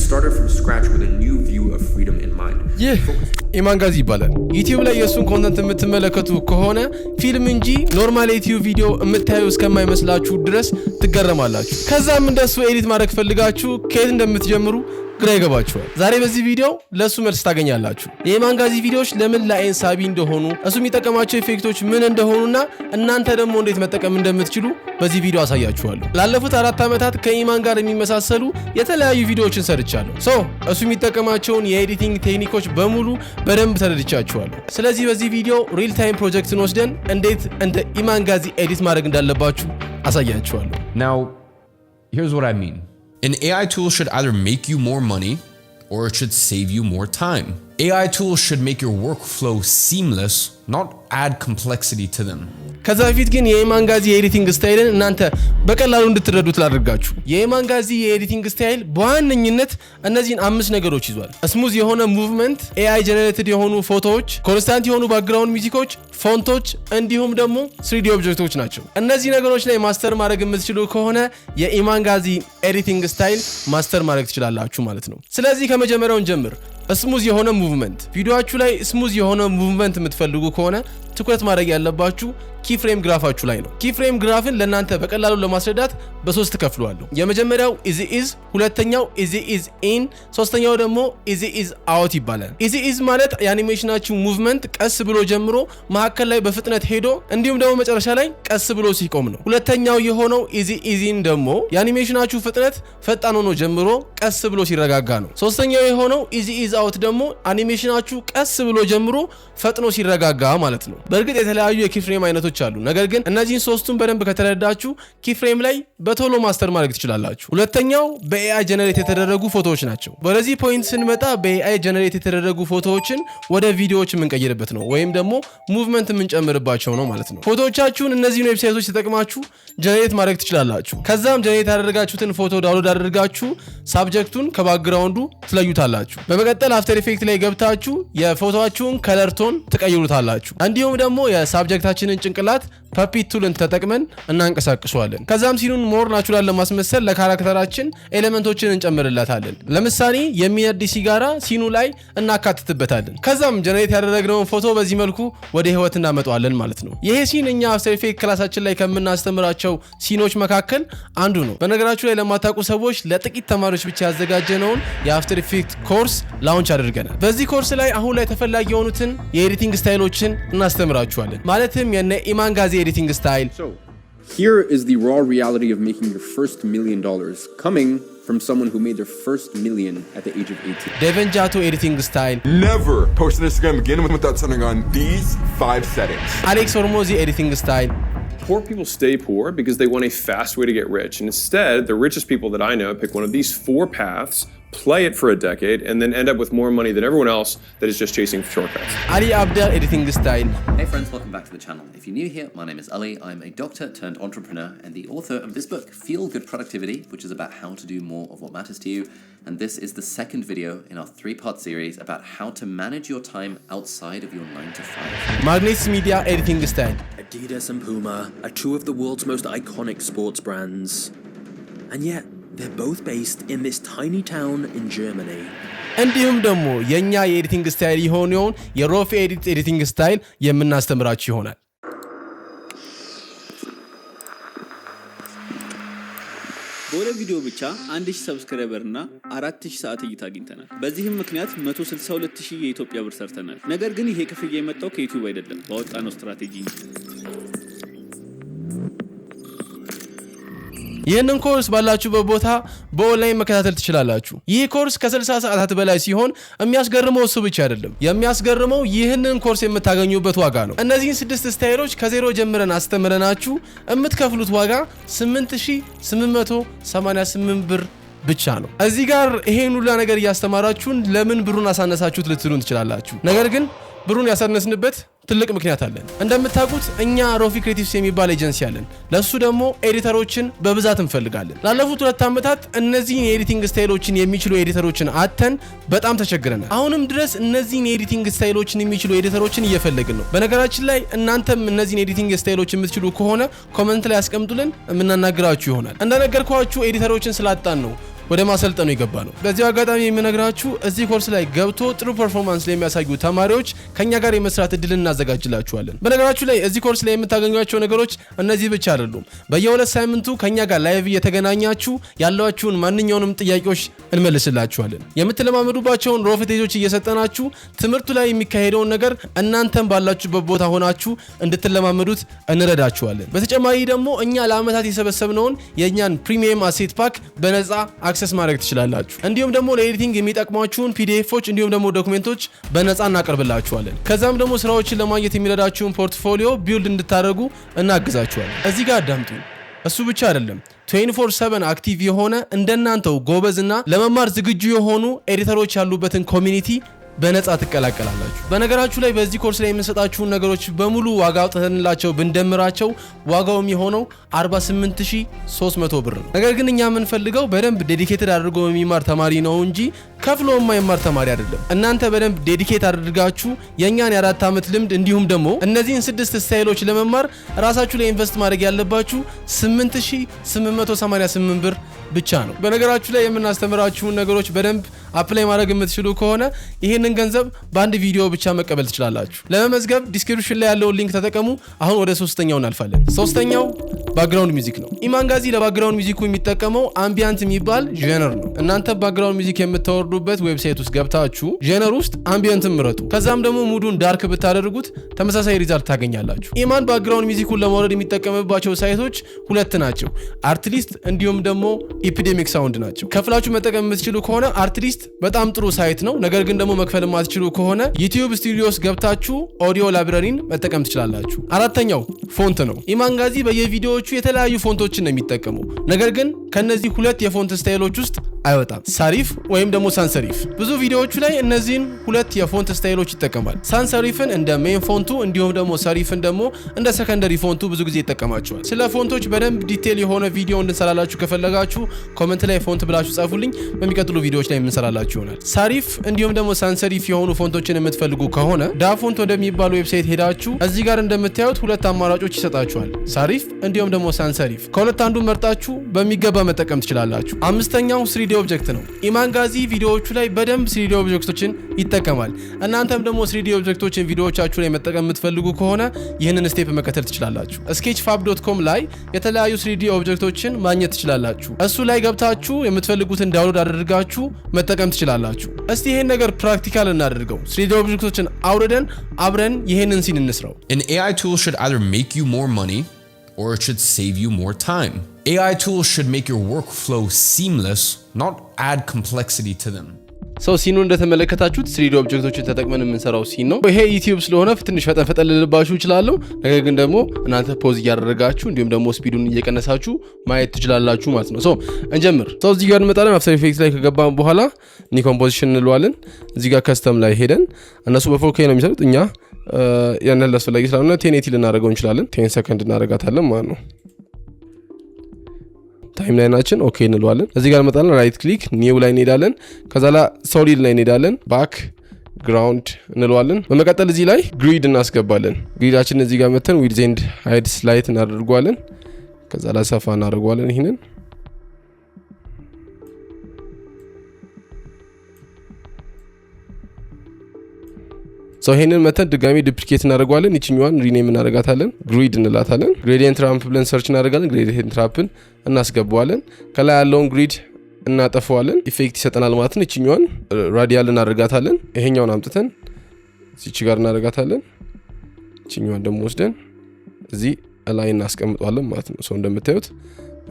started from scratch with a new view of freedom in mind. ይህ ኢማን ጋዚ ይባላል። ዩቲዩብ ላይ የእሱን content የምትመለከቱ ከሆነ ፊልም እንጂ normal የዩቲዩብ ቪዲዮ የምታዩ እስከማይመስላችሁ ድረስ ትገረማላችሁ። ከዛም እንደሱ edit ማድረግ ፈልጋችሁ ከየት እንደምትጀምሩ ግራ ይገባችኋል። ዛሬ በዚህ ቪዲዮ ለእሱ መልስ ታገኛላችሁ። የኢማን ጋዚ ቪዲዮዎች ለምን ለአይን ሳቢ እንደሆኑ፣ እሱ የሚጠቀማቸው effect ኦች ምን እንደሆኑና እናንተ ደግሞ እንዴት መጠቀም እንደምትችሉ በዚህ ቪዲዮ አሳያችኋለሁ። ላለፉት 4 ዓመታት ከኢማን ጋር የሚመሳሰሉ የተለያዩ ቪዲዮዎችን ሰርቻለሁ። So እሱ የሚጠቀማቸውን የ editing technique ኦች በሙሉ በደንብ ተረድቻችኋለሁ። ስለዚህ በዚህ ቪዲዮ real time ፕሮጀክትን ወስደን እንዴት እንደ ኢማን ጋዚ edit ማድረግ እንዳለባችሁ አሳያችኋለሁ። Now, here's what I mean. An AI tool should either make you more money or it should save you more time. AI tools should make your workflow seamless, not add complexity to them. ከዛ በፊት ግን የኢማን ጋዚ የ editing style ን እናንተ በቀላሉ እንድትረዱት ላድርጋችሁ። የኢማን ጋዚ የ editing style በዋነኝነት እነዚህን አምስት ነገሮች ይዟል። Smooth የሆነ movement፣ AI generated የሆኑ ፎቶዎች፣ constant የሆኑ background music ኦች፣ font ኦች እንዲሁም ደግሞ 3D object ኦች ናቸው። እነዚህ ነገሮች ላይ master ማድረግ የምትችሉ ከሆነ የኢማን ጋዚ editing style master ማድረግ ትችላላችሁ ማለት ነው። ስለዚህ ከመጀመሪያው እንጀምር። Smooth የሆነ movement። ቪዲዮአችሁ ላይ smooth የሆነ movement የምትፈልጉ ከሆነ ትኩረት ማድረግ ያለባችሁ keyframe graph ኣችሁ ላይ ነው። Keyframe graph ን ለእናንተ በቀላሉ ለማስረዳት በሶስት ከፍለዋለሁ። የመጀመሪያው easy ease፣ ሁለተኛው easy ease in፣ ሶስተኛው ደግሞ easy ease out ይባላል። Easy ease ማለት የ animation ኣችሁ movement ቀስ ብሎ ጀምሮ መካከል ላይ በፍጥነት ሄዶ እንዲሁም ደግሞ መጨረሻ ላይ ቀስ ብሎ ሲቆም ነው። ሁለተኛው የሆነው easy ease in ደግሞ የአኒሜሽናችሁ ፍጥነት ፈጣን ሆኖ ጀምሮ ቀስ ብሎ ሲረጋጋ ነው። ሶስተኛው የሆነው easy ease out ደግሞ አኒሜሽናችሁ ቀስ ብሎ ጀምሮ ፈጥኖ ሲረጋጋ ማለት ነው። በእርግጥ የተለያዩ የ keyframe አይነቶች አሉ። ነገር ግን እነዚህን ሶስቱን በደንብ ከተረዳችሁ keyframe ላይ በቶሎ master ማድረግ ትችላላችሁ። ሁለተኛው በ AI generate የተደረጉ ፎቶዎች ናቸው። ወደዚህ point ስንመጣ በ AI generate የተደረጉ ፎቶዎችን ወደ ቪዲዮዎች የምንቀይርበት ነው፣ ወይም ደግሞ movement የምንጨምርባቸው ነው ማለት ነው። ፎቶዎቻችሁን እነዚህን website ኦች ተጠቅማችሁ generate ማድረግ ትችላላችሁ። ከዛም generate ያደረጋችሁትን ፎቶ download አድርጋችሁ subject ኡን ከ background ኡ ትለዩታላችሁ። በመቀጠል After Effect ላይ ገብታችሁ የፎቶአችሁን color tone ትቀይሩታላችሁ። እንዲሁም ደግሞ የ subject ኣችንን ጭንቅላት puppet tool ን ተጠቅመን እናንቀሳቅሰዋለን። ከዛም scene ኡን more natural ለማስመሰል ለ character ኣችን element ኦችን እንጨምርለታለን። ለምሳሌ የሚነድ ሲጋራ scene ኡ ላይ እናካትትበታለን። ከዛም generate ያደረግነውን ፎቶ በዚህ መልኩ ወደ ህይወት እናመጣዋለን ማለት ነው። ይሄ scene እኛ After Effect class ኣችን ላይ ከምናስተምራቸው scene ኦች መካከል አንዱ ነው። በነገራችሁ ላይ ለማታውቁ ሰዎች ለጥቂት ተማሪዎች ብቻ ያዘጋጀነውን የ After Effect course launch አድርገናል። በዚህ ኮርስ ላይ አሁን ላይ ተፈላጊ የሆኑትን የ editing style ኦችን እናስተምራችኋለን። ማለትም የነ ኢማን ጋዚ editing style፣ So, here is the raw reality of making your first $1 million coming from someone who made their first million at the age of 18. ዴቨን ጃቶ editing style፣ Never post on Instagram again without turning on these five settings. አሌክስ ሆርሞዚ editing style፣ Poor people stay poor because they want a fast way to get rich. And instead, the richest people that I know pick one of these four paths, play it for a decade, and then end up with more money than everyone else that is just chasing shortcuts. አሊ አብዳል editing style፣ Hey friends, welcome back to the channel. If you're new here, my name is Ali. I'm a doctor turned entrepreneur and the author of this book, Feel Good Productivity, which is about how to do more of what matters to you. And this is the second video in our 3-part series about how to manage your time outside of your 9 to 5. ማግኔትስ ሚዲያ editing style፣ Adidas and Puma are two of the world's most iconic sports brands. And yet, they're both based in this tiny town in Germany. እንዲሁም ደግሞ የእኛ የ editing style የሆነውን የሮፊ Edit editing style የምናስተምራችሁ ይሆናል። በሁለት ቪዲዮ ብቻ 1000 subscriber እና 4000 ሰዓት እይታ አግኝተናል። በዚህም ምክንያት 162,000 የኢትዮጵያ ብር ሰርተናል። ነገር ግን ይሄ ክፍያ የመጣው ከዩቲዩብ አይደለም፣ ባወጣነው ስትራቴጂ እንጂ። ይህንን ኮርስ ባላችሁበት ቦታ በኦንላይን መከታተል ትችላላችሁ። ይህ ኮርስ ከ60 ሰዓታት በላይ ሲሆን የሚያስገርመው እሱ ብቻ አይደለም። የሚያስገርመው ይህንን ኮርስ የምታገኙበት ዋጋ ነው። እነዚህን ስድስት style ኦች ከዜሮ ጀምረን አስተምረናችሁ የምትከፍሉት ዋጋ 8888 ብር ብቻ ነው። እዚህ ጋር ይሄን ሁላ ነገር እያስተማራችሁን ለምን ብሩን አሳነሳችሁት ልትሉን ትችላላችሁ። ነገር ግን ብሩን ያሳነስንበት ትልቅ ምክንያት አለን። እንደምታውቁት እኛ ሮፊ Creatives የሚባል ኤጀንሲ አለን። ለሱ ደግሞ editor ኦችን በብዛት እንፈልጋለን። ላለፉት 2 ዓመታት እነዚህን የ editing style ኦችን የሚችሉ editor ኦችን አጥተን በጣም ተቸግረናል። አሁንም ድረስ እነዚህን የ editing style ኦችን የሚችሉ editor ኦችን እየፈለግን ነው። በነገራችን ላይ እናንተም እነዚህን editing style ኦች የምትችሉ ከሆነ comment ላይ አስቀምጡልን፣ የምናናግራችሁ ይሆናል። እንደነገርኳችሁ editor ኦችን ስላጣን ነው ወደ ማሰልጠኑ የገባነው። በዚሁ አጋጣሚ የምነግራችሁ እዚህ ኮርስ ላይ ገብቶ ጥሩ performance ለሚያሳዩ ተማሪዎች ከኛ ጋር የመስራት እድል እናዘጋጅላችኋለን። በነገራችሁ ላይ እዚህ ኮርስ ላይ የምታገኟቸው ነገሮች እነዚህ ብቻ አይደሉም። በየ2 ሳምንቱ ከኛ ጋር live እየተገናኛችሁ ያሏችሁን ማንኛውንም ጥያቄዎች እንመልስላችኋለን። የምትለማመዱባቸውን raw footage ኦች እየሰጠናችሁ ትምህርቱ ላይ የሚካሄደውን ነገር እናንተም ባላችሁበት ቦታ ሆናችሁ እንድትለማመዱት እንረዳችኋለን። በተጨማሪ ደግሞ እኛ ለአመታት የሰበሰብነውን የእኛን premium asset pack በነፃ access ማድረግ ትችላላችሁ። እንዲሁም ደግሞ ለ editing የሚጠቅሟችሁን PDF ኦች እንዲሁም ደግሞ document ኦች በነፃ እናቀርብላችኋለን። ከዛም ደግሞ ስራዎችን ለማግኘት የሚረዳችሁን portfolio build እንድታደርጉ እናግዛችኋለን። እዚህ ጋር አዳምጡ። እሱ ብቻ አይደለም፣ 24/7 active የሆነ እንደናንተው ጎበዝና ለመማር ዝግጁ የሆኑ editor ኦች ያሉበትን community በነፃ ትቀላቀላላችሁ። በነገራችሁ ላይ በዚህ ኮርስ ላይ የምንሰጣችሁን ነገሮች በሙሉ ዋጋ አውጥተንላቸው ብንደምራቸው ዋጋው የሚሆነው 48300 ብር ነው። ነገር ግን እኛ የምንፈልገው በደንብ dedicated አድርጎ የሚማር ተማሪ ነው እንጂ ከፍሎ የማይማር ተማሪ አይደለም። እናንተ በደንብ dedicate አድርጋችሁ የእኛን የ4 ዓመት ልምድ እንዲሁም ደግሞ እነዚህን 6 style ኦች ለመማር ራሳችሁ ላይ invest ማድረግ ያለባችሁ 8888 ብር ብቻ ነው። በነገራችሁ ላይ የምናስተምራችሁን ነገሮች በደንብ apply ማድረግ የምትችሉ ከሆነ ይህንን ገንዘብ በአንድ ቪዲዮ ብቻ መቀበል ትችላላችሁ። ለመመዝገብ description ላይ ያለውን link ተጠቀሙ። አሁን ወደ ሶስተኛው እናልፋለን። ሶስተኛው background music ነው። ኢማንጋዚ ለ background music ኡ የሚጠቀመው ambient የሚባል genre ነው። እናንተ background music የምታወርዱበት website ውስጥ ገብታችሁ genre ውስጥ ambient ን ምረጡ። ከዛም ደግሞ mood ኡን dark ብታደርጉት ተመሳሳይ result ታገኛላችሁ። ኢማን background music ኡን ለማውረድ የሚጠቀምባቸው site ኦች ሁለት ናቸው፣ Artlist እንዲሁም ደግሞ Epidemic Sound ናቸው። ከፍላችሁ መጠቀም የምትችሉ ከሆነ Artlist በጣም ጥሩ site ነው። ነገር ግን ደግሞ መክፈል የማትችሉ ከሆነ YouTube Studios ገብታችሁ audio library ን መጠቀም ትችላላችሁ። አራተኛው font ነው። ኢማንጋዚ በየቪዲዮዎቹ የተለያዩ font ኦችን ነው የሚጠቀመው። ነገር ግን ከነዚህ ሁለት የ font style ኦች ውስጥ አይወጣም፣ serif ወይም ደግሞ sans serif። ብዙ ቪዲዮዎቹ ላይ እነዚህን ሁለት የ font style ኦች ይጠቀማል። Sans serif ን እንደ main font ኡ እንዲሁም ደግሞ serif ን ደግሞ እንደ secondary font ኡ ብዙ ጊዜ ይጠቀማቸዋል። ስለ font ኦች በደንብ detail የሆነ ቪዲዮ እንድንሰራላችሁ ከፈለጋችሁ comment ላይ font ብላችሁ ጻፉልኝ። በሚቀጥሉ ቪዲዮዎች ላይ የምንሰራላችሁ ይሆናል። Serif እንዲሁም ደግሞ sans serif የሆኑ font ኦችን የምትፈልጉ ከሆነ DaFont ወደሚባል website ሄዳችሁ እዚህ ጋር እንደምታዩት ሁለት አማራጮች ይሰጣችኋል፣ serif እንዲሁም ደግሞ sans serif። ከሁለት አንዱ መርጣችሁ በሚገባ መጠቀም ትችላላችሁ። አምስተኛው 3D object ነው። ኢማንጋዚ ቪዲዮዎቹ ላይ በደንብ 3D object ኦችን ይጠቀማል። እናንተም ደግሞ 3D object ኦችን ቪዲዮዎቻችሁ ላይ መጠቀም የምትፈልጉ ከሆነ ይህንን step መከተል ትችላላችሁ። Sketchfab.com ላይ የተለያዩ 3D object ኦችን ማግኘት ትችላላችሁ። እሱ ላይ ገብታችሁ የምትፈልጉትን download አድርጋችሁ መጠቀም ትችላላችሁ። እስቲ ይሄን ነገር practical እናደርገው። 3D object ኦችን አውርደን አብረን ይሄንን scene እንስራው። An AI tool should either make you more money or it should save you more time. AI tools should make your workflow seamless, not add complexity to them. So scene ኡ እንደተመለከታችሁት 3D object ኦችን ተጠቅመን የምንሰራው scene ነው። ይሄ YouTube ስለሆነ ትንሽ ፈጠን ፈጠን ልልባችሁ እችላለሁ። ነገር ግን ደግሞ እናንተ pause እያደረጋችሁ እንዲሁም ደግሞ speed ኡን እየቀነሳችሁ ማየት ትችላላችሁ ማለት ነው። So እንጀምር። So እዚህ ጋር እንመጣለን። After Effects ላይ ከገባን በኋላ new composition እንለዋለን። እዚህ ጋር custom ላይ ሄደን እነሱ በ 4K ነው የሚሰሩት፣ እኛ ያን ያህል አስፈላጊ ስላልሆነ 1080 ልናደርገው እንችላለን። 10 ሰከንድ እናደርጋታለን ማለት ነው። Timeline ኣችን okay እንለዋለን። እዚህ ጋር እንመጣለን። Right click new ላይ እንሄዳለን። ከዛ ላይ solid ላይ እንሄዳለን። Background እንለዋለን። በመቀጠል እዚህ ላይ grid እናስገባለን። Grid ኣችን እዚህ ጋር መተን width and height slight እናደርገዋለን። ከዛ ላይ ሰፋ እናደርገዋለን ይሄንን። So ይሄንን መተን ድጋሚ duplicate እናደርገዋለን። ይችኛዋን rename እናደርጋታለን። Grid እንላታለን። Gradient ramp ብለን search እናደርጋለን። Gradient ramp ን እናስገባዋለን። ከላይ ያለውን grid እናጠፈዋለን። Effect ይሰጠናል ማለት ነው። ይችኛዋን radial እናደርጋታለን። ይሄኛውን አምጥተን እዚች ጋር እናደርጋታለን። ይችኛዋን ደግሞ ወስደን እዚህ ላይ እናስቀምጠዋለን ማለት ነው። So እንደምታዩት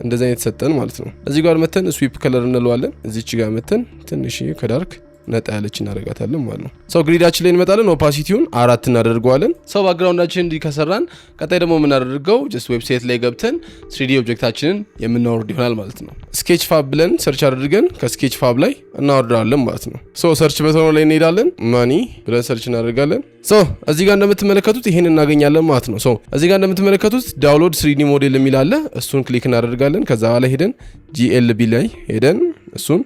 እንደዚህ አይነት ሰጠን ማለት ነው። እዚህ ጋር መተን sweep color እንለዋለን። እዚች ጋር መተን ትንሽ ከ dark ነጣ ያለች እናደርጋታለን ማለት ነው። So grid ኣችን ላይ እንመጣለን። Opacity ውን 4 እናደርገዋለን። So background ኣችን እንዲህ ከሰራን ቀጣይ ደግሞ የምናደርገው just website ላይ ገብተን 3D object ኣችንን የምናወርድ ይሆናል ማለት ነው። Sketchfab ብለን search አድርገን ከ Sketchfab ላይ እናወርደዋለን ማለት ነው። So search button ኡ ላይ እንሄዳለን። Money ብለን search እናደርጋለን። So እዚህ ጋር እንደምትመለከቱት ይሄን እናገኛለን ማለት ነው። So እዚህ ጋር እንደምትመለከቱት download 3D model የሚል አለ። እሱን click እናደርጋለን። ከዛ በኋላ ሄደን GLB ላይ ሄደን እሱን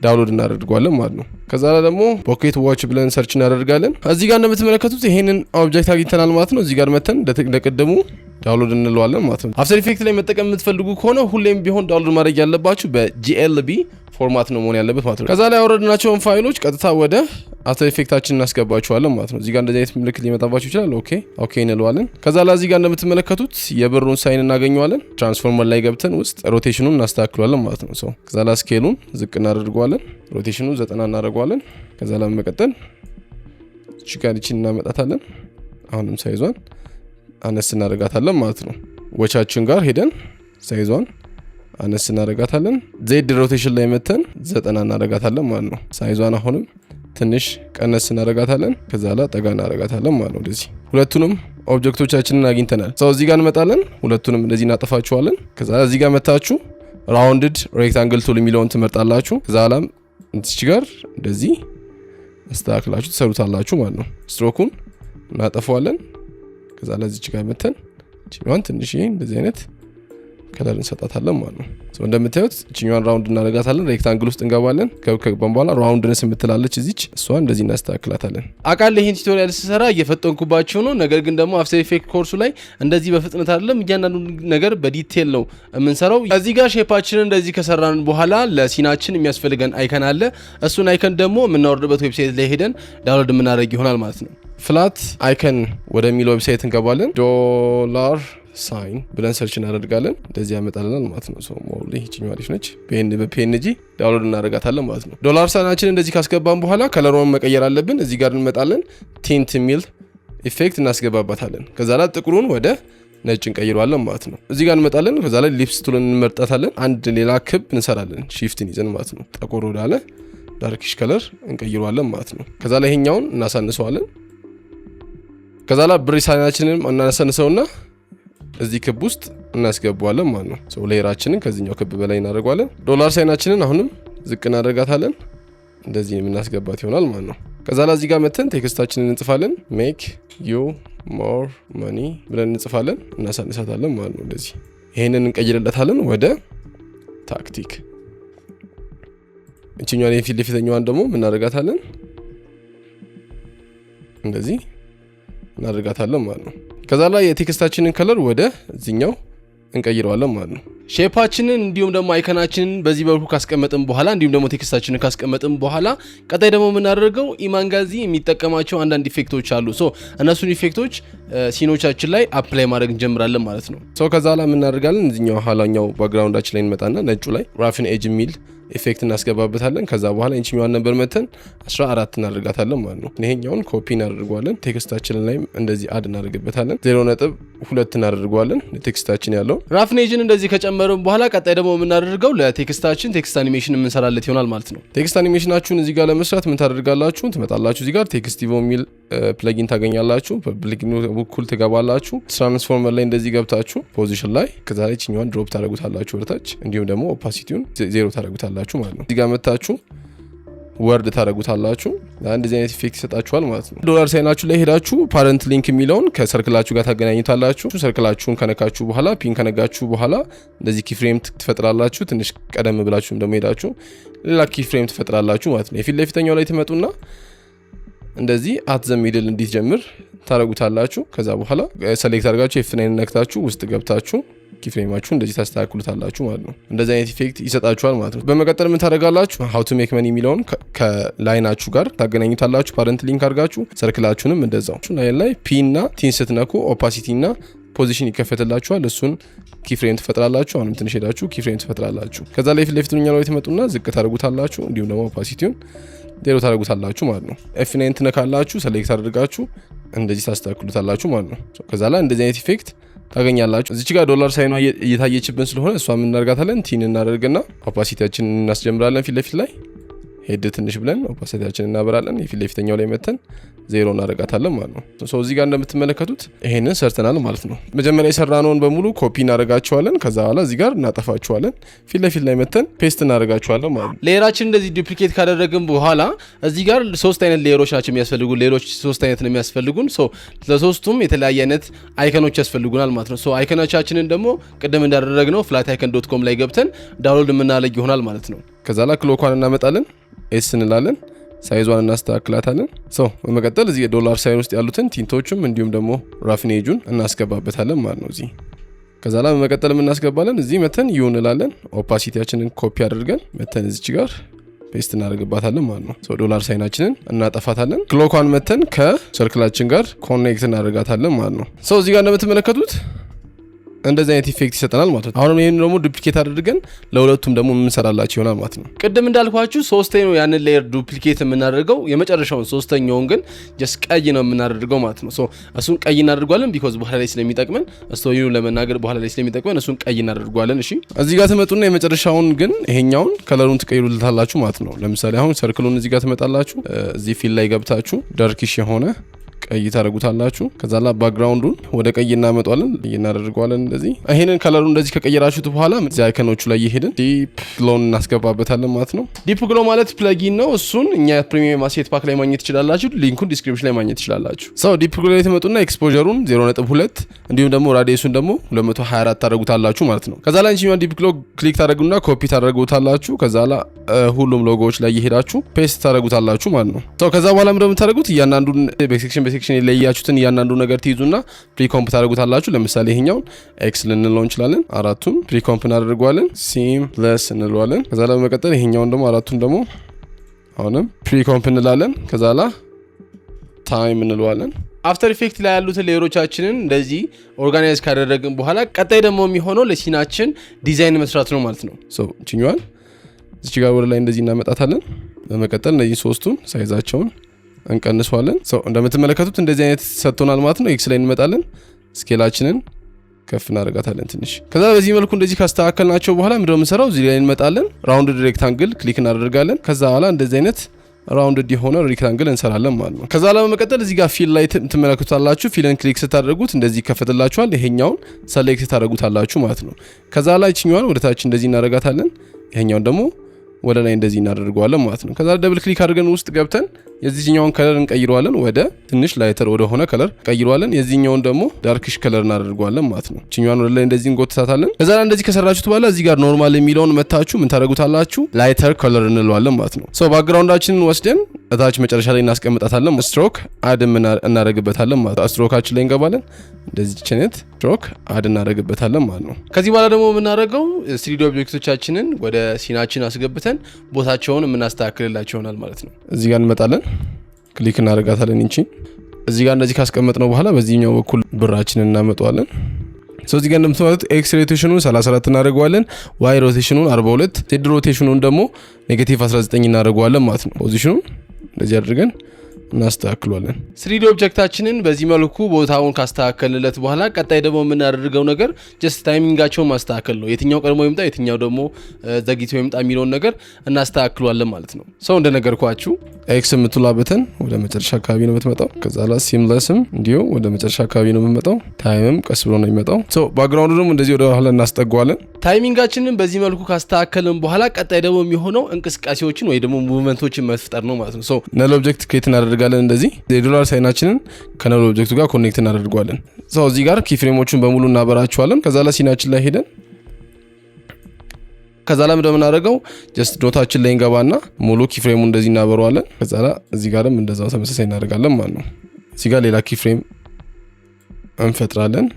download እናደርገዋለን ማለት ነው። ከዛ ላይ ደግሞ pocket watch ብለን search እናደርጋለን። እዚህ ጋር እንደምትመለከቱት ይሄንን object አግኝተናል ማለት ነው። እዚህ ጋር መተን እንደቅድሙ download እንለዋለን ማለት ነው። After Effect ላይ መጠቀም የምትፈልጉ ከሆነ ሁሌም ቢሆን download ማድረግ ያለባችሁ በ GLB format ነው መሆን ያለበት ማለት ነው። ከዛ ላይ ያወረድናቸውን ፋይሎች ቀጥታ ወደ After Effect ኣችን እናስገባቸዋለን ማለት ነው። እዚህ ጋር እንደዚህ አይነት ምልክት ሊመጣባችሁ ይችላል። Okay እንለዋለን። ከዛ ላይ እዚህ ጋር እንደምትመለከቱት የብሩን sign እናገኘዋለን። Transform ላይ ገብተን ውስጥ rotation ኑን እናስተካክለዋለን ማለት ነው። So ከዛ ላይ scale ኡን ዝቅ እናደርገዋለን። Rotation ኑ 90 እናደርገዋለን። ከዛ ላይ በመቀጠል እቺ ጋር ይቺን እናመጣታለን። አሁንም size ኧን አነስ እናደርጋታለን ማለት ነው። Watch ኣችን ጋር ሄደን size ኧን አነስ እናደርጋታለን። Z rotation ላይ መተን 90 እናደርጋታለን ማለት ነው። Size ኧን አሁንም ትንሽ ቀነስ እናደርጋታለን። ከዛ ላይ ጠጋ እናደርጋታለን ማለት ነው። ወደዚህ ሁለቱንም object ኦቻችንን አግኝተናል። So እዚህ ጋር እንመጣለን። ሁለቱንም እንደዚህ እናጠፋቸዋለን። ከዛ እዚህ ጋር መታችሁ rounded rectangle tool የሚለውን ትመርጣላችሁ። ከዛ ላም እዚች ጋር እንደዚህ አስተካክላችሁ ትሰሩታላችሁ ማለት ነው። ስትሮኩን እናጠፋዋለን። ከዛ ለዚች ጋር መተን እችኛዋን ትንሽ እንደዚህ አይነት color እንሰጣታለን ማለት ነው። እንደምታዩት እችኛዋን round እናደርጋታለን። Rectangle ውስጥ እንገባለን። ከገባን በኋላ roundness የምትላለች እዚች፣ እሷን እንደዚህ እናስተካክላታለን። አቃል ይህን tutorial ስሰራ እየፈጠንኩባችሁ ነው። ነገር ግን ደግሞ After Effect course ኡ ላይ እንደዚህ በፍጥነት አይደለም፣ እያንዳንዱ ነገር በ detail ነው የምንሰራው። እዚህ ጋር shape ኣችንን እንደዚህ ከሰራን በኋላ ለ scene ኣችን የሚያስፈልገን icon አለ። እሱን icon ደግሞ የምናወርድበት website ላይ ሄደን download የምናደርግ ይሆናል ማለት ነው። Flat icon ወደሚለው website እንገባለን። $sign ብለን search እናደርጋለን። እንደዚህ ያመጣልናል ማለት ነው። So ሞርሊ ይችኛዋ አሪፍ ነች። በ PNG download እናደርጋታለን ማለት ነው። Dollar sign ኣችን እንደዚህ ካስገባን በኋላ color ኧን መቀየር አለብን። እዚህ ጋር እንመጣለን። Tint የሚል effect እናስገባባታለን። ከዛ ላይ ጥቁሩን ወደ ነጭ እንቀይረዋለን ማለት ነው። እዚህ ጋር እንመጣለን። ከዛ ላይ ellipse tool እንመርጣታለን። አንድ ሌላ ክብ እንሰራለን፣ shift ን ይዘን ማለት ነው። ጠቆር ወዳለ darkish color እንቀይረዋለን ማለት ነው። ከዛ ላይ ይሄኛውን እናሳንሰዋለን። ከዛ ላይ ብር sign ኣችንን እናሳንሰውና እዚህ ክብ ውስጥ እናስገባዋለን ማለት ነው። So layer ኣችንን ከዚህኛው ክብ በላይ እናደርገዋለን። Dollar sign ኣችንን አሁንም ዝቅ እናደርጋታለን። እንደዚህ የምናስገባት ይሆናል ማለት ነው። ከዛ ላይ እዚህ ጋር መተን text ኣችንን እንጽፋለን። "Make you more money" ብለን እንጽፋለን። እናሳንሳታለን ማለት ነው። እንደዚህ ይሄንን እንቀይርለታለን ወደ ታክቲክ። እችኛዋን የፊት ለፊተኛዋን ደግሞ እናደርጋታለን፣ እንደዚህ እናደርጋታለን ማለት ነው። ከዛ ላይ የ text ኣችንን color ወደ እዚኛው እንቀይረዋለን ማለት ነው። Shape ኣችንን እንዲሁም ደግሞ icon ኣችንን በዚህ መልኩ ካስቀመጥን በኋላ፣ እንዲሁም ደግሞ text ኣችንን ካስቀመጥን በኋላ፣ ቀጣይ ደግሞ የምናደርገው ኢማንጋዚ የሚጠቀማቸው አንዳንድ effect ኦች አሉ። So እነሱን effect ኦች scene ኦቻችን ላይ apply ማድረግ እንጀምራለን ማለት ነው። So ከዛ ላይ የምናደርጋለን፣ እዚኛው ኋላኛው background ኣችን ላይ እንመጣና ነጩ ላይ roughen edge የሚል effect እናስገባበታለን። ከዛ በኋላ ይችኛዋን number መተን 14 እናደርጋታለን ማለት ነው። ይሄኛውን ኮፒ እናደርገዋለን። Text ኣችን ላይም እንደዚህ add እናደርግበታለን። 0.2 እናደርገዋለን text ኣችን ያለው። Roughen edge ን እንደዚህ ከጨመርን በኋላ ቀጣይ ደግሞ የምናደርገው ለ text ኣችን text animation የምንሰራለት ይሆናል ማለት ነው። Text animation ኣችሁን እዚህ ጋር ለመስራት ምን ታደርጋላችሁ? ትመጣላችሁ፣ እዚህ ጋር Text Evo የሚል plugin ታገኛላችሁ። በ plugin ኑ በኩል ትገባላችሁ። Transform ላይ እንደዚህ ገብታችሁ position ላይ ከዛ ላይ ይችኛዋን drop ታደርጉታላችሁ ወደታች፣ እንዲሁም ደግሞ opacity ውን 0 ታደርጉታላችሁ ማለት ነው። እዚህ ጋር መታችሁ word ታደርጉታላችሁ። እንደዚህ አይነት effect ይሰጣችኋል ማለት ነው። Dollar sign ኣችሁ ላይ ሄዳችሁ parent link የሚለውን ከ circle ኣችሁ ጋር ታገናኙታላችሁ። Circle ኣችሁን ከነካችሁ በኋላ፣ P ን ከነካችሁ በኋላ እንደዚህ keyframe ትፈጥራላችሁ። ትንሽ ቀደም ብላችሁም ደግሞ ሄዳችሁ ሌላ keyframe ትፈጥራላችሁ ማለት ነው። የፊት ለፊተኛው ላይ ትመጡና እንደዚህ at the middle እንዲጀምር ታደርጉታላችሁ። ከዛ በኋላ select አድርጋችሁ F9 ነክታችሁ ውስጥ ገብታችሁ keyframe ኣችሁ እንደዚህ ታስተካክሉታላችሁ ማለት ነው። እንደዚህ አይነት effect ይሰጣችኋል ማለት ነው። በመቀጠል ምን ታደርጋላችሁ? "How to make money" የሚለውን ከ line ኣችሁ ጋር ታገናኙታላችሁ። Parent link አድርጋችሁ circle ኣችሁንም እንደዛው line ላይ P እና T ን ስትነኩ opacity እና position ይከፈትላችኋል። እሱን keyframe ትፈጥራላችሁ። አሁንም ትንሽ ሄዳችሁ keyframe ትፈጥራላችሁ። ከዛ ላይ ፊት ለፊት ላይ ትመጡና ዝቅ ታደርጉታላችሁ። እንዲሁም ደግሞ opacity ውን 0 ታደርጉታላችሁ ማለት ነው። F9 ትነካላችሁ። Select አድርጋችሁ እንደዚህ ታስተካክሉታላችሁ ማለት ነው። ከዛ ላይ እንደዚህ አይነት effect ታገኛላችሁ። እዚች ጋር dollar sign ኗ እየታየችብን ስለሆነ እሷ የምናደርጋታለን፣ T ን እናደርግና opacity ያችንን እናስጀምራለን። ፊት ለፊት ላይ ሄድ ትንሽ ብለን opacity ያችንን እናበራለን። የፊት ለፊተኛው ላይ መተን 0 እናደርጋታለን ማለት ነው። So እዚህ ጋር እንደምትመለከቱት ይሄንን ሰርተናል ማለት ነው። መጀመሪያ የሰራነውን በሙሉ ኮፒ እናደርጋቸዋለን። ከዛ በኋላ እዚህ ጋር እናጠፋቸዋለን። ፊት ለፊት ላይ መተን paste እናደርጋቸዋለን ማለት ነው። Layer ኣችን እንደዚህ duplicate ካደረግን በኋላ እዚህ ጋር ሶስት አይነት layer ኦች ናቸው የሚያስፈልጉን። Layer ኦች ሶስት አይነት ነው የሚያስፈልጉን። So ለሶስቱም የተለያየ አይነት icon ኦች ያስፈልጉናል ማለት ነው። So icon ኦቻችንን ደግሞ ቅድም እንዳደረግነው flaticon.com ላይ ገብተን download የምናደርግ ይሆናል ማለት ነው። ከዛ ላይ clock ኳን እናመጣለን፣ S እንላለን፣ size ኧን እናስተካክላታለን። So በመቀጠል እዚህ የ dollar sign ውስጥ ያሉትን tint ኦቹም እንዲሁም ደግሞ roughen edge ኡን እናስገባበታለን ማለት ነው። እዚህ ከዛ ላይ በመቀጠል እናስገባለን። እዚህ መተን U እንላለን። Opacity ያችንን ኮፒ አድርገን መተን እዚች ጋር paste እናደርግባታለን ማለት ነው። So dollar sign ኣችንን እናጠፋታለን። Clock ኳን መተን ከ circle ኣችን ጋር connect እናደርጋታለን ማለት ነው። So እዚህ ጋር እንደምትመለከቱት እንደዚህ አይነት effect ይሰጠናል ማለት ነው። አሁንም ይሄን ደግሞ duplicate አድርገን ለሁለቱም ደግሞ የምንሰራላቸው ይሆናል ማለት ነው። ቅድም እንዳልኳችሁ ሶስተኛው ነው ያንን layer duplicate የምናደርገው፣ የመጨረሻውን ሶስተኛውን ግን just ቀይ ነው የምናደርገው ማለት ነው። So እሱን ቀይ እናደርገዋለን because በኋላ ላይ ስለሚጠቅመን፣ story ውን ለመናገር በኋላ ላይ ስለሚጠቅመን እሱን ቀይ እናደርገዋለን። እሺ፣ እዚህ ጋር ትመጡና የመጨረሻውን ግን ይሄኛውን color ኡን ትቀይሩልታላችሁ ማለት ነው። ለምሳሌ አሁን circle ኡን እዚህ ጋር ትመጣላችሁ። እዚህ fill ላይ ገብታችሁ darkish የሆነ ቀይ ታደርጉታላችሁ። ከዛ ላ background ኡን ወደ ቀይ እናመጣዋለን፣ እናደርገዋለን እንደዚህ። ይሄንን color ኡ እንደዚህ ከቀየራችሁት በኋላ እዚህ icon ኦቹ ላይ እየሄድን Deep Glow ን እናስገባበታለን ማለት ነው። Deep Glow ማለት plugin ነው። እሱን እኛ premium asset pack ላይ ማግኘት ትችላላችሁ። Link ኡን description ላይ ማግኘት ትችላላችሁ። So Deep Glow ላይ ትመጡና exposure ኡን 0.2 እንዲሁም ደግሞ radius ኡን ደግሞ 224 ታደርጉታላችሁ ማለት ነው። ከዛ ላይ እንቺኛውን Deep Glow click ታደርጉና ኮፒ ታደርጉታላችሁ። ከዛ ላይ ሁሉም ሎጎዎች ላይ እየሄዳችሁ paste ታደርጉታላችሁ ማለት ነው። So ከዛ በኋላ ምንድነው የምታደርጉት? እያንዳንዱን በ section በ section የለያችሁትን እያንዳንዱ ነገር ትይዙና precomp ታደርጉታላችሁ። ለምሳሌ ይሄኛውን X ልንለው እንችላለን። አራቱን precomp እናደርገዋለን። Seamless እንለዋለን። ከዛ ላይ በመቀጠል ይሄኛውን ደግሞ አራቱን ደግሞ አሁንም precomp እንላለን። ከዛ ላይ time እንለዋለን። After Effect ላይ ያሉትን layer ኦቻችንን እንደዚህ organize ካደረግን በኋላ ቀጣይ ደግሞ የሚሆነው ለ scene ኣችን ዲዛይን መስራት ነው ማለት ነው። So እችኛዋን እዚች ጋር ወደ ላይ እንደዚህ እናመጣታለን። በመቀጠል እነዚህ ሶስቱን size ኣቸውን እንቀንሰዋለን። So እንደምትመለከቱት እንደዚህ አይነት ሰጥቶናል ማለት ነው። X ላይ እንመጣለን። Scale ኣችንን ከፍ እናደርጋታለን ትንሽ። ከዛ በዚህ መልኩ እንደዚህ ካስተካከልናቸው በኋላ ምንድነው የምንሰራው? እዚህ ላይ እንመጣለን። Rounded rectangle click እናደርጋለን። ከዛ በኋላ እንደዚህ አይነት rounded የሆነ rectangle እንሰራለን ማለት ነው። ከዛ በመቀጠል እዚህ ጋር fill ላይ ትመለከቱታላችሁ። Fill ን click ስታደርጉት እንደዚህ ይከፈትላችኋል። ይሄኛውን select ታደርጉታላችሁ ማለት ነው። ከዛ ላይ ይችኛዋን ወደ ታች እንደዚህ እናደርጋታለን። ይሄኛውን ደግሞ ወደ ላይ እንደዚህ እናደርገዋለን ማለት ነው። ከዛ double click አድርገን ውስጥ ገብተን የዚህኛውን color እንቀይረዋለን፣ ወደ ትንሽ ላይተር ወደ ሆነ color ቀይረዋለን። የዚህኛውን ደግሞ darkish color እናደርገዋለን ማለት ነው። እችኛዋን ወደ ላይ እንደዚህ እንጎትታታለን። ከዛ እንደዚህ ከሰራችሁት በኋላ እዚህ ጋር normal የሚለውን መታችሁ ምን ታደርጉታላችሁ? Lighter color እንለዋለን ማለት ነው። So background ኣችንን ወስደን እታች መጨረሻ ላይ እናስቀምጣታለን። Stroke add እናደርግበታለን ማለት ነው። ስትሮካችን ላይ እንገባለን። እንደዚህ ቸነት stroke add እናደርግበታለን ማለት ነው። ከዚህ በኋላ ደግሞ የምናደርገው 3D object ኦቻችንን ወደ scene ኣችን አስገብተን ቦታቸውን የምናስተካክልላቸው ይሆናል ማለት ነው። እዚህ ጋር እንመጣለን። Click እናደርጋታለን። እንቺ እዚህ ጋር እንደዚህ ካስቀመጥነው በኋላ በዚህኛው በኩል ብራችንን እናመጣዋለን። So እዚህ ጋር እንደምትመለከቱት X rotation ኡን 34 እናደርገዋለን። Y rotation ኡን 42፣ Z rotation ኡን ደግሞ negative 19 እናደርገዋለን ማለት ነው። Position ኡን እንደዚህ አድርገን እናስተካክሏለን። 3D object ኣችንን በዚህ መልኩ ቦታውን ካስተካከልለት በኋላ ቀጣይ ደግሞ የምናደርገው ነገር just timing ኣቸውን ማስተካከል ነው። የትኛው ቀድሞ ይምጣ፣ የትኛው ደግሞ ዘግይቶ ይምጣ የሚለውን ነገር እናስተካክሏለን ማለት ነው። So እንደነገርኳችሁ X የምትሏ button ወደ መጨረሻ አካባቢ ነው የምትመጣው። ከዛ ላይ seamless ም እንዲሁ ወደ መጨረሻ አካባቢ ነው የምትመጣው። Time ም ቀስ ብሎ ነው የሚመጣው። So background ኡ ደግሞ እንደዚህ ወደ ኋላ እናስጠጓለን። Timing ኣችንን በዚህ መልኩ ካስተካከልን በኋላ ቀጣይ ደግሞ የሚሆነው እንቅስቃሴዎችን ወይ ደግሞ movement ኦችን መፍጠር ነው ማለት ነው። So null object create እናደርጋለን። እንደዚህ የ dollar sign ኣችንን ከ null object ኡ ጋር connect እናደርገዋለን። So እዚህ ጋር keyframe ኦቹን በሙሉ እናበራቸዋለን። ከዛ ላይ scene ኣችን ላይ ሄደን ከዛ ላይ እንደምናደርገው just dot ኣችን ላይ እንገባና ሙሉ keyframe ኡ እንደዚህ እናበረዋለን። ከዛ ላይ እዚህ ጋርም እንደዛው ተመሳሳይ እናደርጋለን ማለት ነው። እዚህ ጋር ሌላ keyframe እንፈጥራለን።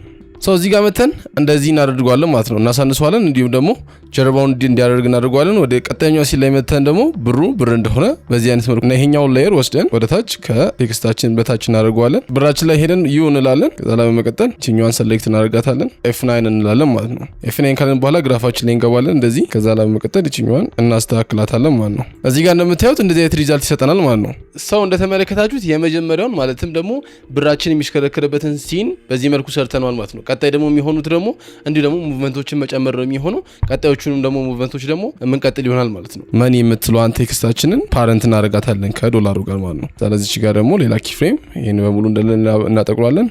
So እዚህ ጋር መተን እንደዚህ እናደርገዋለን ማለት ነው። እናሳንሰዋለን፣ እንዲሁም ደግሞ ጀርባውን እንዲያደርግ እናደርገዋለን። ወደ ቀጣይኛው scene ላይ መተን ደግሞ ብሩ ብር እንደሆነ በዚህ አይነት መልኩ እና ይሄኛውን layer ወስደን ወደ ታች ከ text ኣችን በታች እናደርገዋለን። ብራችን ላይ ሄደን U እንላለን። ከዛ ላይ በመቀጠል ይችኛዋን select እናደርጋታለን። F9 እንላለን ማለት ነው። F9 ካለን በኋላ graph ኣችን ላይ እንገባለን እንደዚህ። ከዛ ላይ በመቀጠል ይችኛዋን እናስተካክላታለን ማለት ነው። እዚህ ጋር እንደምታዩት እንደዚህ አይነት result ይሰጠናል ማለት ነው። So እንደተመለከታችሁት የመጀመሪያውን ማለትም ደግሞ ብራችን የሚሽከረከርበትን scene በዚህ መልኩ ሰርተነዋል ማለት ነው። ቀጣይ ደግሞ የሚሆኑት ደግሞ እንዲሁ ደግሞ movement ኦችን መጨመር ነው የሚሆነው። ቀጣዮቹንም ደግሞ movement ኦች ደግሞ የምንቀጥል ይሆናል ማለት ነው። Money የምትለዋን text ኣችንን parent እናደርጋታለን ከዶላሩ ጋር ማለት ነው። ስለዚህ ጋር ደግሞ ሌላ keyframe ይሄን በሙሉ እንደለን እናጠቁራለን።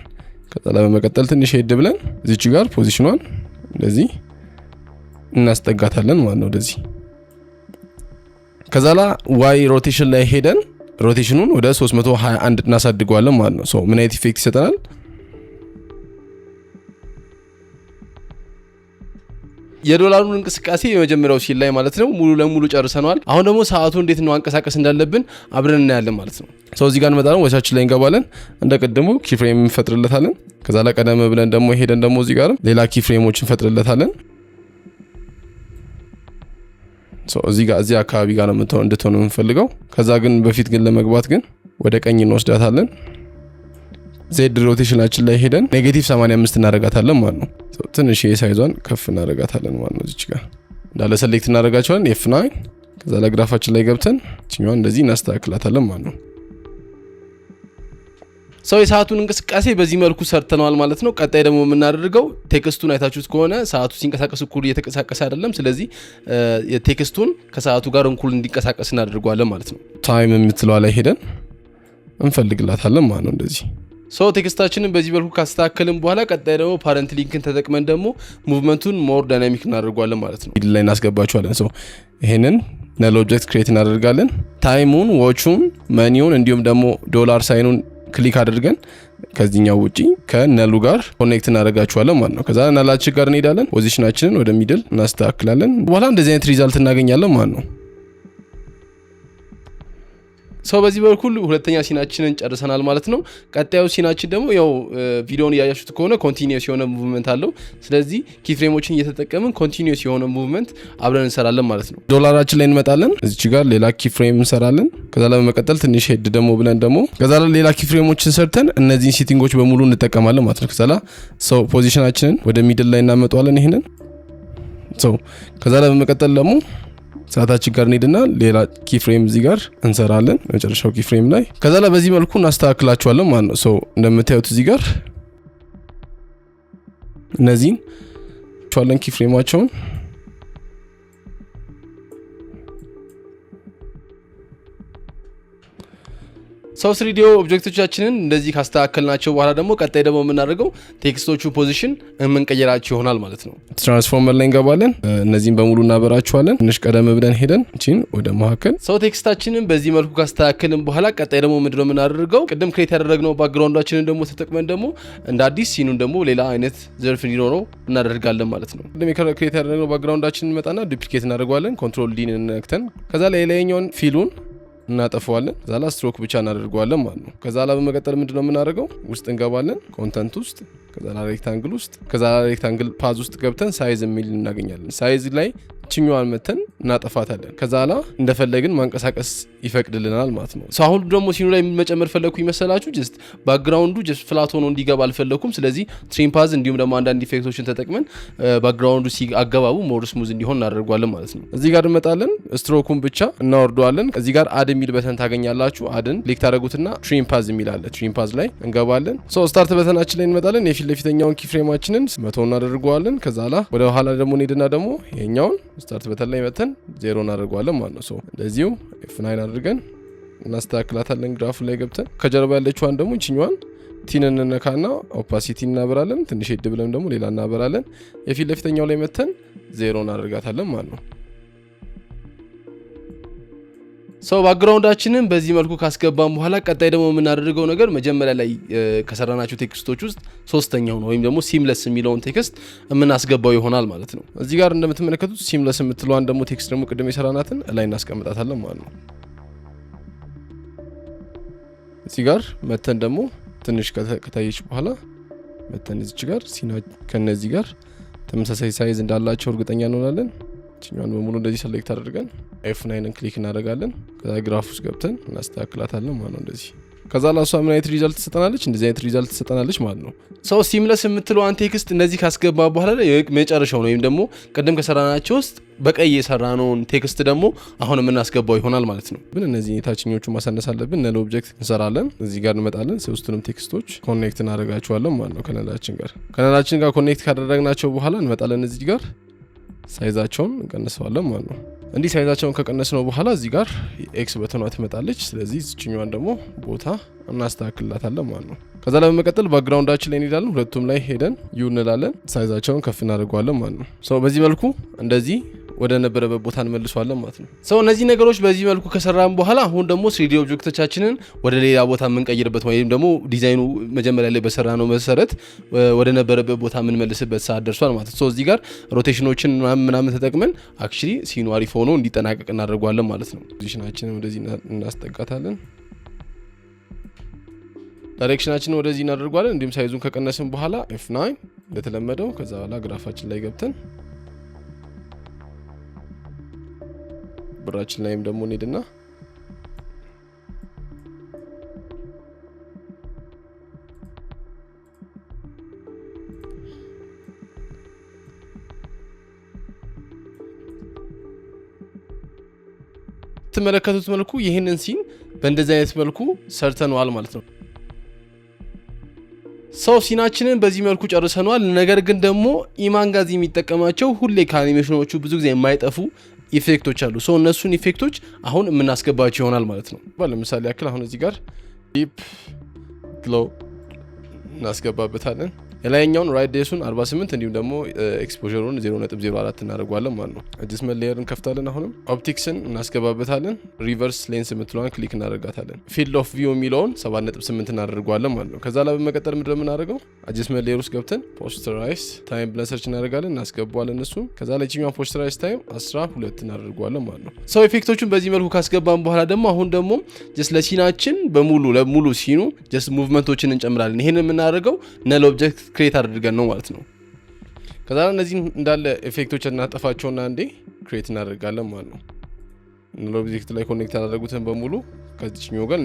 ከዛ ላይ በመቀጠል ትንሽ ሄድ ብለን እዚች ጋር position ኗን እንደዚህ እናስጠጋታለን ማለት ነው ወደዚህ። ከዛ ላይ Y rotation ላይ ሄደን rotation ኡን ወደ 321 እናሳድገዋለን ማለት ነው። So ምን አይነት effect ይሰጠናል? የዶላሩን እንቅስቃሴ የመጀመሪያው scene ላይ ማለት ነው ሙሉ ለሙሉ ጨርሰነዋል። አሁን ደግሞ ሰዓቱ እንዴት ነው አንቀሳቀስ እንዳለብን አብረን እናያለን ማለት ነው። So እዚህ ጋር እንመጣለን፣ ወቻችን ላይ እንገባለን። እንደ ቅድሙ keyframe እንፈጥርለታለን። ከዛ ላይ ቀደም ብለን ደግሞ ሄደን ደግሞ እዚህ ጋር ሌላ keyframe ኦችን እንፈጥርለታለን። So እዚህ ጋር እዚህ አካባቢ ጋር ነው እንድትሆን የምንፈልገው። ከዛ ግን በፊት ግን ለመግባት ግን ወደ ቀኝ እንወስዳታለን። Z rotation ኣችን ላይ ሄደን negative 85 እናደርጋታለን ማለት ነው። ትንሽ የ size ኧን ከፍ እናደርጋታለን ማለት ነው። እዚች ጋር እንዳለ select እናደርጋቸዋለን F9። ከዛ ለ graph ኣችን ላይ ገብተን እቺኛዋን እንደዚህ እናስተካክላታለን ማለት ነው። So የሰዓቱን እንቅስቃሴ በዚህ መልኩ ሰርተነዋል ማለት ነው። ቀጣይ ደግሞ የምናደርገው text ኡን አይታችሁት ከሆነ ሰዓቱ ሲንቀሳቀስ እኩል እየተንቀሳቀሰ አይደለም። ስለዚህ የ text ኡን ከሰዓቱ ጋር እኩል እንዲንቀሳቀስ እናደርገዋለን ማለት ነው። Time የምትለዋ ላይ ሄደን እንፈልግላታለን ማለት ነው እንደዚህ። So text ኣችንን በዚህ መልኩ ካስተካከልን በኋላ ቀጣይ ደግሞ parent link ን ተጠቅመን ደግሞ movement ኡን more dynamic እናደርገዋለን ማለት ነው። ላይ እናስገባቸዋለን። So ይሄንን null object create እናደርጋለን። Time ኡን፣ watch ኡን፣ money ውን እንዲሁም ደግሞ dollar sign ኡን click አድርገን ከዚህኛው ውጪ ከ null ኡ ጋር connect እናደርጋቸዋለን ማለት ነው። ከዛ null ኣችን ጋር እንሄዳለን። Position ኣችንን ወደ middle እናስተካክላለን። በኋላ እንደዚህ አይነት result እናገኛለን ማለት ነው። So በዚህ በኩል ሁለተኛ scene ኣችንን ጨርሰናል ማለት ነው። ቀጣዩ scene ኣችን ደግሞ ያው ቪዲዮውን እያያችሁት ከሆነ continuous የሆነ movement አለው። ስለዚህ keyframe ኦችን እየተጠቀምን continuous የሆነ movement አብረን እንሰራለን ማለት ነው። ዶላራችን ላይ እንመጣለን። እዚች ጋር ሌላ keyframe እንሰራለን። ከዛ ለመቀጠል ትንሽ ሄድ ደግሞ ብለን ደግሞ ከዛ ሌላ keyframe ኦችን ሰርተን እነዚህን setting ኦች በሙሉ እንጠቀማለን ማለት ነው። ከዛ so position ኣችንን ወደ middle ላይ እናመጣዋለን ይሄንን። So ከዛ ለመቀጠል ደግሞ ሰዓታችን ጋር እንሄድና ሌላ keyframe እዚህ ጋር እንሰራለን መጨረሻው keyframe ላይ። ከዛ ላይ በዚህ መልኩ እናስተካክላቸዋለን ማለት ነው። So እንደምታዩት እዚህ ጋር እነዚህን ቻለን keyframe ኣቸውን So 3D object ኦቻችንን እንደዚህ ካስተካከልናቸው በኋላ ደግሞ ቀጣይ ደግሞ የምናደርገው text ኦቹ position የምንቀይራቸው ይሆናል ማለት ነው። Transformer ላይ እንገባለን። እነዚህን በሙሉ እናበራቸዋለን። ትንሽ ቀደም ብለን ሄደን እቺን ወደ መካከል። So text ኣችንን በዚህ መልኩ ካስተካከልን በኋላ ቀጣይ ደግሞ ምንድነው የምናደርገው? ቅድም create ያደረግነው background ኣችንን ደግሞ ተጠቅመን ደግሞ እንደ አዲስ scene ኡን ደግሞ ሌላ አይነት ዘርፍ እንዲኖረው እናደርጋለን ማለት ነው። ቅድም create ያደረግነው background ኣችንን እንመጣና duplicate እናደርገዋለን። Control D ን ነክተን ከዛ ላይ ላይኛውን fill ኡን እናጠፋዋለን። ከዛ ላይ ስትሮክ ብቻ እናደርገዋለን ማለት ነው። ከዛ ላይ በመቀጠል ምንድነው የምናደርገው? ውስጥ እንገባለን፣ content ውስጥ፣ ከዛ ላይ rectangle ውስጥ፣ ከዛ ላይ rectangle path ውስጥ ገብተን size የሚል እናገኛለን። Size ላይ ችኛዋን መተን እናጠፋታለን። ከዛ ላይ እንደፈለግን ማንቀሳቀስ ይፈቅድልናል ማለት ነው። አሁን ደግሞ scene ኡ ላይ መጨመር ፈለኩ ይመሰላችሁ? Just background ኡ just flat ሆኖ እንዲገባ አልፈለኩም። ስለዚህ trim path እንዲሁም ደግሞ አንዳንድ effect ኦችን ተጠቅመን background ኡ አገባቡ more smooth እንዲሆን እናደርገዋለን ማለት ነው። እዚህ ጋር እንመጣለን፣ ስትሮኩን ብቻ እናወርደዋለን። እዚህ ጋር add የሚል button ታገኛላችሁ። Add ን click ታደርጉትና trim path የሚል አለ። Trim path ላይ እንገባለን። So start button ኣችን ላይ እንመጣለን። የፊት ለፊተኛውን keyframe ኣችንን 100 እናደርገዋለን። ከዛ ላይ ወደ ኋላ ደግሞ እንሄድና ደግሞ ይሄኛውን start button ላይ መተን 0 እናደርገዋለን ማለት ነው። So እንደዚሁ F9 አድርገን እናስተካክላታለን። Graph ኡ ላይ ገብተን ከጀርባ ያለችዋን ደግሞ እቺኛዋን T ን እንነካና opacity እናበራለን። ትንሽ ሄድ ብለን ደግሞ ሌላ እናበራለን። የፊት ለፊተኛው ላይ መተን 0 እናደርጋታለን ማለት ነው። So background ኣችንን በዚህ መልኩ ካስገባን በኋላ ቀጣይ ደግሞ የምናደርገው ነገር መጀመሪያ ላይ ከሰራናቸው text ኦች ውስጥ ሶስተኛው ነው ወይም ደግሞ seamless የሚለውን text የምናስገባው ይሆናል ማለት ነው። እዚህ ጋር እንደምትመለከቱት seamless የምትለዋን ደግሞ text ደግሞ ቅድም የሰራናትን ላይ እናስቀምጣታለን ማለት ነው። እዚህ ጋር መተን ደግሞ ትንሽ ከታየች በኋላ መተን እዚች ጋር ሲና ከነዚህ ጋር ተመሳሳይ size እንዳላቸው እርግጠኛ እንሆናለን። እቺኛዋን በሙሉ እንደዚህ select አድርገን F9 ን click እናደርጋለን። ከዛ graph ውስጥ ገብተን እናስተካክላታለን ማለት ነው እንደዚህ። ከዛ ላሷ ምን አይነት result ትሰጠናለች? እንደዚህ አይነት result ትሰጠናለች ማለት ነው። So seamless የምትለዋን text እንደዚህ ካስገባ በኋላ የመጨረሻው ነው ወይም ደግሞ ቅድም ከሰራናቸው ውስጥ በቀይ የሰራነውን text ደግሞ አሁን የምናስገባው ይሆናል ማለት ነው። ግን እነዚህ የታችኞቹ ማሳነስ አለብን። Null object እንሰራለን። እዚህ ጋር እንመጣለን። ሶስቱንም text ኦች connect እናደርጋቸዋለን ማለት ነው ከነላችን ጋር። ከነላችን ጋር connect ካደረግናቸው በኋላ እንመጣለን እዚህ ጋር size ኣቸውን እንቀንሰዋለን ማለት ነው። እንዲህ size ኣቸውን ከቀነስነው በኋላ እዚህ ጋር X button ኗ ትመጣለች። ስለዚህ እዚህኛዋን ደግሞ ቦታ እናስተካክልላታለን ማለት ነው። ከዛ ላይ በመቀጠል background ኣችን ላይ እንሄዳለን። ሁለቱም ላይ ሄደን U እንላለን። Size ኣቸውን ከፍ እናደርገዋለን ማለት ነው። So በዚህ መልኩ እንደዚህ ወደ ነበረበት ቦታ እንመልሰዋለን ማለት ነው። So እነዚህ ነገሮች በዚህ መልኩ ከሰራን በኋላ አሁን ደግሞ 3D object ኦቻችንን ወደ ሌላ ቦታ የምንቀይርበት ወይም ደግሞ ዲዛይኑ መጀመሪያ ላይ በሰራነው መሰረት ወደ ነበረበት ቦታ የምንመልስበት ሰዓት ደርሷል ማለት ነው። So እዚህ ጋር rotation ኦችን ምናምን ምናምን ተጠቅመን actually scene ኡ አሪፍ ሆኖ እንዲጠናቀቅ እናደርገዋለን ማለት ነው። Position ኣችንን ወደዚህ እናስጠጋታለን። Direction ኣችንን ወደዚህ እናደርገዋለን። እንዲሁም size ኡን ከቀነስን በኋላ F9 እንደተለመደው፣ ከዛ በኋላ graph ኣችን ላይ ገብተን ብራችን ላይም ደግሞ እንሄድና ትመለከቱት መልኩ ይህንን scene በእንደዚህ አይነት መልኩ ሰርተነዋል ማለት ነው። So scene ኣችንን በዚህ መልኩ ጨርሰነዋል። ነገር ግን ደግሞ ኢማን ጋዚ የሚጠቀማቸው ሁሌ ከአኒሜሽኖቹ ብዙ ጊዜ የማይጠፉ effect ኦች አሉ። So እነሱን effect ኦች አሁን የምናስገባቸው ይሆናል ማለት ነው። ለምሳሌ ያክል አሁን እዚህ ጋር deep glow እናስገባበታለን። የላይኛውን radius ኡን 48 እንዲሁም ደግሞ exposure ኡን 0.04 እናደርገዋለን ማለት ነው። Adjustment layer እንከፍታለን። አሁንም optics ን እናስገባበታለን። Reverse lens የምትለዋን click እናደርጋታለን። Field of view የሚለውን 7.8 እናደርገዋለን ማለት ነው። ከዛ ላይ በመቀጠል ምንድን ነው የምናደርገው? Adjustment layer ውስጥ ገብተን posterize time ብለን search እናደርጋለን፣ እናስገባዋለን እሱን። ከዛ ላይ ችኛዋን posterize time 12 እናደርገዋለን ማለት ነው። So effect ኦቹን በዚህ መልኩ ካስገባን በኋላ ደግሞ አሁን ደግሞ just ለ scene ኣችን በሙሉ ለሙሉ scene ኡ just movement ኦችን እንጨምራለን። ይሄን የምናደርገው null object create አድርገን ነው ማለት ነው። ከዛ እነዚህን እንዳለ effect ኦች እናጠፋቸውና አንዴ create እናደርጋለን ማለት ነው። Null object ላይ connect ያደረጉትን በሙሉ ከዚህኛው ጋር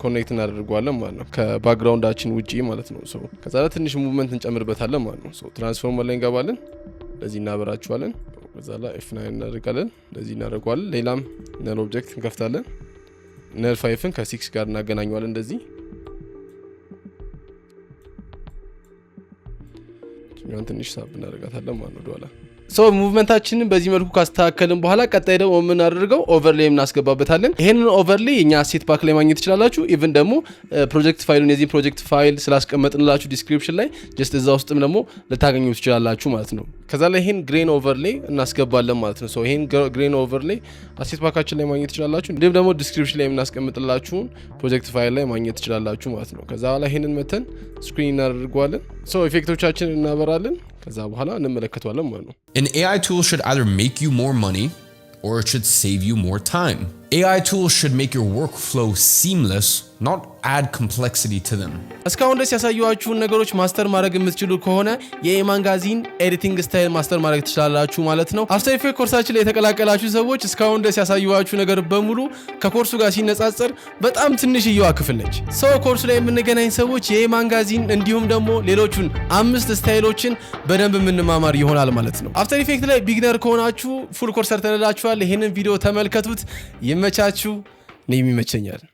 connect እናደርገዋለን ማለት ነው፣ ከ background ኣችን ውጪ ማለት ነው። So ከዛ ላይ ትንሽ movement እንጨምርበታለን ማለት ነው። So transformer ላይ እንገባለን፣ ለዚህ እናበራቸዋለን። ከዛ ላይ F9 እናደርጋለን፣ ለዚህ እናደርገዋለን። ሌላም null object እንከፍታለን። Null 5 ን ከ6 ጋር እናገናኘዋለን። እንደዚህ ያን ትንሽ ሳብ እናደርጋታለን ማለት ነው ወደኋላ። So movement ኣችንን በዚህ መልኩ ካስተካከልን በኋላ ቀጣይ ደግሞ የምናደርገው overlay እናስገባበታለን። ይሄንን overlay የኛ asset pack ላይ ማግኘት ትችላላችሁ። Even ደግሞ project file ኡን የዚህ project file ስላስቀመጥንላችሁ description ላይ just እዛ ውስጥም ደግሞ ልታገኙ ትችላላችሁ ማለት ነው። ከዛ ላይ ይሄን grain overlay እናስገባለን ማለት ነው። So ይሄን grain overlay asset pack ኣችን ላይ ማግኘት ትችላላችሁ። እንዲሁም ደግሞ description ላይ የምናስቀምጥላችሁን project file ላይ ማግኘት ትችላላችሁ ማለት ነው። ከዛ በኋላ ይሄንን መተን screen እናደርገዋለን። So effect ኦቻችንን እናበራለን። ከዛ በኋላ እንመለከተዋለን ማለት ነው። An AI tool should either make you more money or it should save you more time. AI tools should make your workflow seamless, not add complexity to them. እስካሁን ድረስ ያሳየኋችሁን ነገሮች master ማድረግ የምትችሉ ከሆነ የኢማን ጋዚን editing style master ማድረግ ትችላላችሁ ማለት ነው። After Effect ኮርሳችን ላይ የተቀላቀላችሁ ሰዎች እስካሁን ድረስ ያሳየኋችሁ ነገር በሙሉ ከኮርሱ ጋር ሲነጻጸር በጣም ትንሽየዋ ክፍል ነች። So ኮርሱ ላይ የምንገናኝ ሰዎች የኢማን ጋዚን እንዲሁም ደግሞ ሌሎቹን አምስት style ኦችን በደንብ የምንማማር ይሆናል ማለት ነው። After Effect ላይ beginner ከሆናችሁ full course ሰርተንላችኋል። ይህንን ቪዲዮ ተመልከቱት። ይመቻችሁ። እኔም ይመቸኛል።